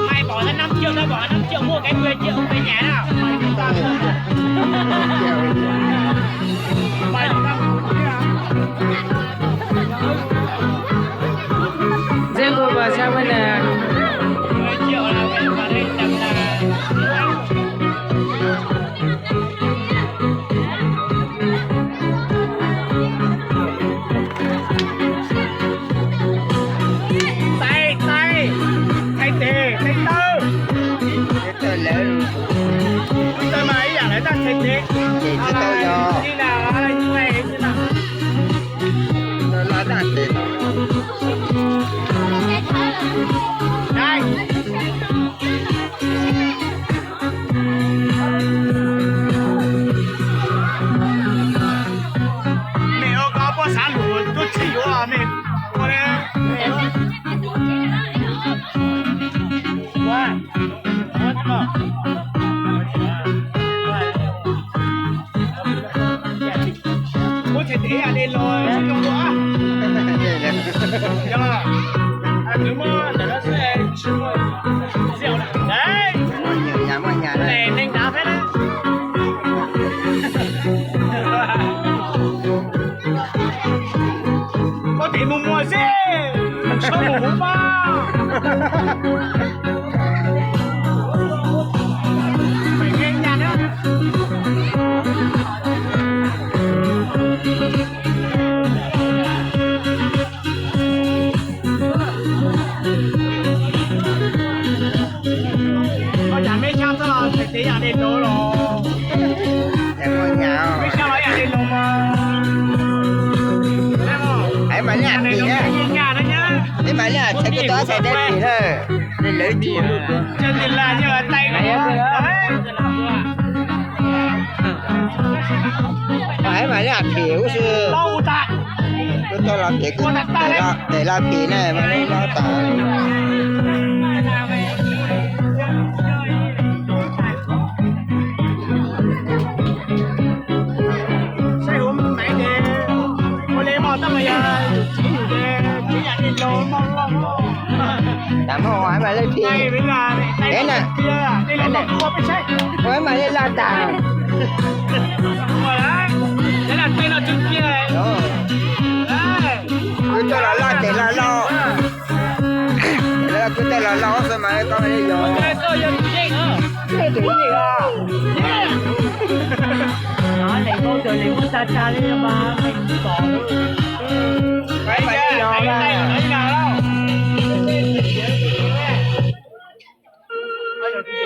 Mày bỏ ra năm triệu, tao bỏ năm triệu mua cái mười triệu về nhà nào. Mày Giết tôi và sao bên này. Mười triệu là về mà đây tầm là Tay, tay, tay tê, tay tơ. Tay tơ lawm. Tay tơ mà ib yam lawm, tay tê. Ces tsis tau yog. Như là, như này, như là. Lo, lo tay tê. Đây. Mẹ ơi, có bác xã lụa, tôi chỉ có mẹ. Con em. Muab txhais tes ib yam li los zoo zoo dua. Yog, nws muab ntawm no xwb, tsis muaj xiaum lawm. Muaj nyiam yam muaj nyiam. Neeg dav thiab na. Muab tim mus muag xwb, sab mus huv mas. Koj cas meb sab txog txhais tes yam li no los? Meb sab los yam li no mas. Heev mas liaj pim na. Heev mas liaj txhais kuv tau txhais tes pim na. Li lawv tim. Heev mas liaj pim ub xwb. Kuv tau los pim kuv tes los pim na mas li no tas. Tam no heev mas liaj pim. Heev na. Heev mas liaj laj tas. Kuv coj los loj ces loj loj. Kuv coj los loj xwb mas koj li yog. Heev mas li yog.